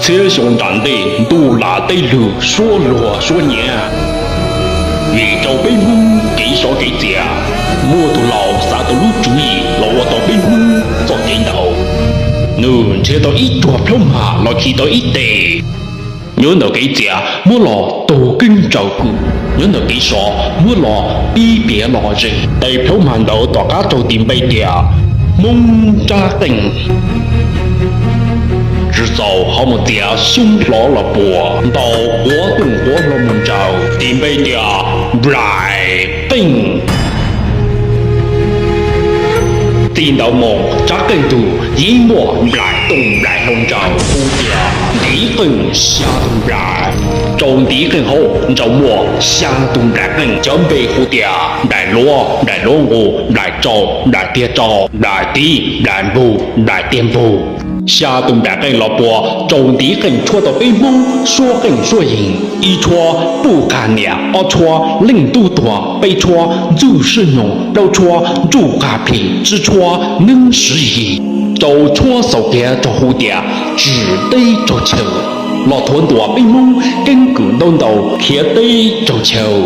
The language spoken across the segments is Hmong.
Txhiab xyoo nram ntej ntuj lam tej lug suab luag suab nyiav. Vim rau peb Hmoob kev sov kev txias, muaj tug laus xav tau lub tswv yim los ua tau peb Hmoob txoj kev ntaus. Nws nrhiav tau ib tug plaub hmab los khi tau ib tes. Nyob ntawm kev txias muab los tug keeb ntsaum kws, nyob ntawm kev sov muab los pib piav los ze. Tes plaub hmab ntawd tom qab raug tis npe tias Hmoob Rab Qeej. Tsis txaus ho mus txiav xyoob hlov los puas, ntaus quav tooj quav hlo mus ntsaum, tis npe tias Nplaim Qeej. Txij ntawd mus Rab Qeej tug yeej muaj nplaim tooj nplaim hlo ntsaum hu tias Ntiv Qeej xya tug nplaim. Rau Ntiv Qeej hauv ntsawm muaj xya tug nplaim qeej, cov npe hu tias Nplaim Luav, Nplaim Luav Nqus, Nplaim Tsau, Nplaim Tiag Tsau, Nplaim Tiv, Nplaim Npug, Nplaim Tiag Npug. Xya tus nplaim qeej los puas rau ntiv qeej tshuab tau peb Hmoob suab qeej suab yees. Ib tshuab puj qag niam, ob tshuab leej tub tuag, peb tshuab ntxuj sib nyoog, plaub tshuab ntsuj qag plig, tsib tshuab neeb siv yig. Rau tshuab xaus kiag rau hu tias tsim teb raug chaw, los thuav ntuas peb Hmoob keeb kwm ntaub ntau khiav teb raug chaw.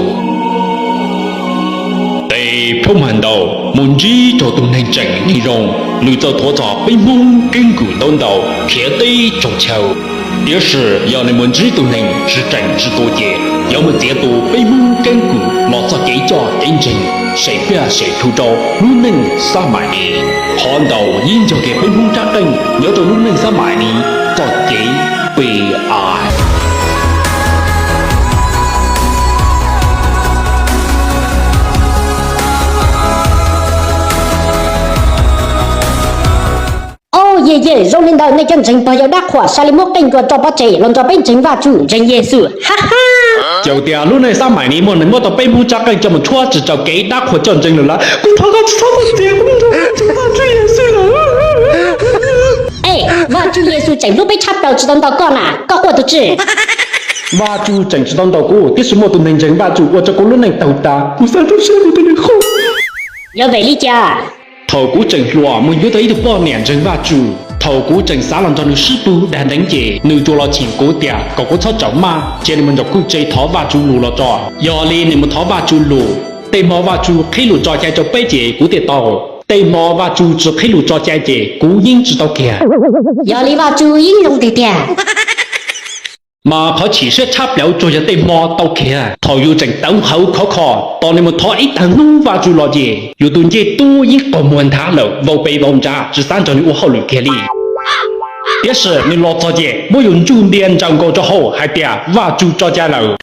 Tes plaub hmab ntau mus ntsib rau tus neeg tseem neeg zoo, nws txawm thuav txog peb Hmoob keeb kwm ntaub ntau khiav teb raug chaw. Tiam sis yog nws mus ntsib tus neeg tsis tseem tsis tua ces yuav mus txiav tu peb Hmoob keeb kwm los txog kev coj kev ntseeg, sem piaj sem plhu rau lub neej xab maim ni. Qhov ntau yeej nco kiag peb Hmoob rab qeej nyob rau lub neej xab maim ni txoj kev pe a. Au yej yej, zoo li ntawd nej cov ntseeg pog yawg dab qhuas sawv li muab qeej nkuas tso pov tseg los nrog peb ntseeg Vajtswv ntseeg Yexus, ha ha. Caum tias lub neej xab maim ni muaj neeg muab tau peb Hmoob rab qeej coj mus tshuab tsis raug kev dab qhuas coj ntseeg lawm lawm, kuv thov koj tsis txhob muab txiav, kuv nrog ntseeg Vajtswv Yexus lawm. Es Vajtswv Yexus tseem hlub peb tshaj plaws tsis tau ntaus koj na, koj quaj tus tsi? Vajtswv tseem tsis tau ntaus kuv, tiam sis muaj tus neeg ntseeg Vajtswv ua rau kuv lub neej taug tas, kuv xav rau siab kuv tus neeg qhov. Yog vim li cas? Thaum kuv tseem hluas mus yuav tau ib tug poj niam ntseeg Vajtswv. Thaum kuv tseem xav los nrog nws sib pug dag deev ces nws tsuas los cheem kuv tias kom kuv txhob tsaum maj, cia nws mus nram kwj tse thov Vajtswv lus los tso. Yog li nws mus thov Vajtswv lus, tej hmo Vajtswv qhib lus tso cai rau peb ces kuv thiaj tau, tej hmo Vajtswv tsis qhib lus tso cai ces kuv yeej tsis tau kiag. Yog li Vajtswv yeej zoo tiag tiag. Mas qhov chim siab tshaj plaws tsuas yog tej hmo tau kiag. Thaum yus tseem tawv hawv khov kho, tos nws mus thov ib tag hnub Vajtswv los ces yus tus ncej tub yeej qaug muag nthav lawm, vau pes vau ntsa tsis xav nrog nws ua hauj lwm kiag li. Tiam sis nws los txog ces muab yus ntsuj ntia ntsaws nkaus rau hauv hais tias Vajtswv tso cai lawm.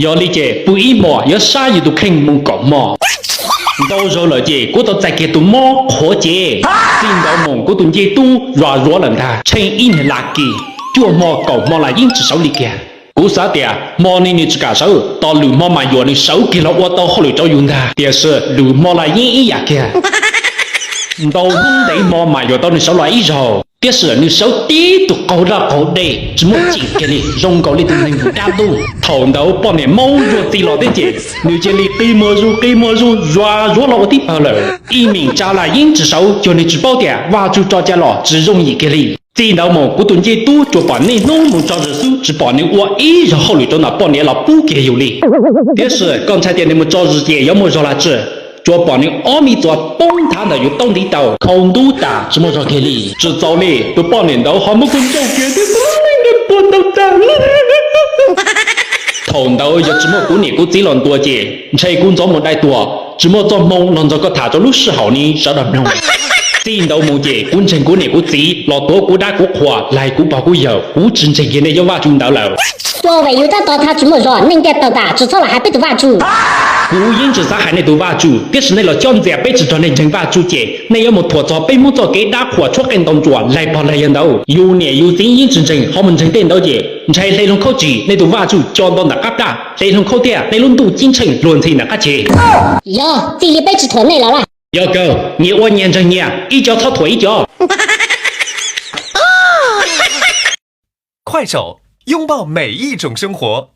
Yog li ces pw ib hmos yuav sab yus tus kheej mus kaum hmo. Ntau zaus lawm ces kuv tau txais kiag tus mob qhuav cev. Txij ntawd mus kuv tus ncej tub zuav zuav lawm ntag, tsheej ib niag laj kis, cuaj hmo kaum hmo los yeej tsis sawv li kiag. Kuv xav tias hmo no nws tsis kam sawv, tos lwm hmo mam yuam nws sawv kiag los ua tau hauj lwm rau yus ntag, tiam sis lwm hmo los yeej ib yam kiag. Ntau hnub ntev hmo mam yuam tau nws sawv los ib zaug, tiam sis nws sawv tib tug qaug laj qaug dej tsis muaj txim kiag li, zoo nkaus li tus neeg mus dab ntuj. Thaum ntawd poj niam maub zuag txi los thiab ces nws cia li qi muag zuj qi muag zuj zuav zuav los ua tib pawg lawm. Ib meem tsa los yeej tsis sawv, cuag nws tsis paub tias Vajtswv tso cai los tsis zoo yim kiag li. Txij ntawd mus kuv tus ncej tub tsuas pom niaj hnub mus tso zis xwb, tsis pom nws ua ib zaug hauj lwm rau ntawm poj niam los pub kiag yus li. Tiam sis koj ntshai tias nws mus tso zis ces yuav muaj zog los tsis? Tsuas pom nws ob me txuas poob nthav ntawm yus taub ntiv taw, khau ntub tas tsis muaj zog kiag li. Tsis txaus li, tus poj niam ntawd ho muab kuv nrauj kiag thiab, puag ntau tag. Thaum ntawd yog tsis muaj kuv niam kuv txiv los ntuas ces ntshe kuv ntxov mus dai tuag, tsis muaj txoj hmoo los nrog koj tham rau lub sij hawm ni sawv daws mloog. Txij ntawd mus ces kuv ntseeg kuv niam kuv txiv los tuav kuv dab kuv qhua, laig kuv pog kuv yawg, kuv tsis ntseeg kiag nej cov Vajtswv ntawd lawm. Ua vim yus tab tom tham tsis muaj zog, neeg ntiaj tawg tas tsis txhob los hais peb tus Vajtswv. Kuv yeej tsis xav hais nej tus Vajtswv, tiam sis nej los cob ntxias peb tsis nrog nej ntseeg Vajtswv ces nej yuav mus thuam txog peb Hmoob txoj kev dab qhuas tshuab qeej ntaus ntsuas laig pog laig yawg ntawd. Yus niam yus txiv yeej tsis ntseeg, ho mus ntseeg tej ntawd ces ntshe hle hlo khaub tsis nej tus Vajtswv co nto ntawm qab plab, hle hlo khaub thiab nej lub ntuj ceeb tsheej luag ntxhi ntawm qab tsev. Yog, txij li peb tsis thuam nej lawm lauj. Yog kawg, nyias ua nyias ntseeg nyias, ib co txhob thuam ib co. 快手，拥抱每一种生活。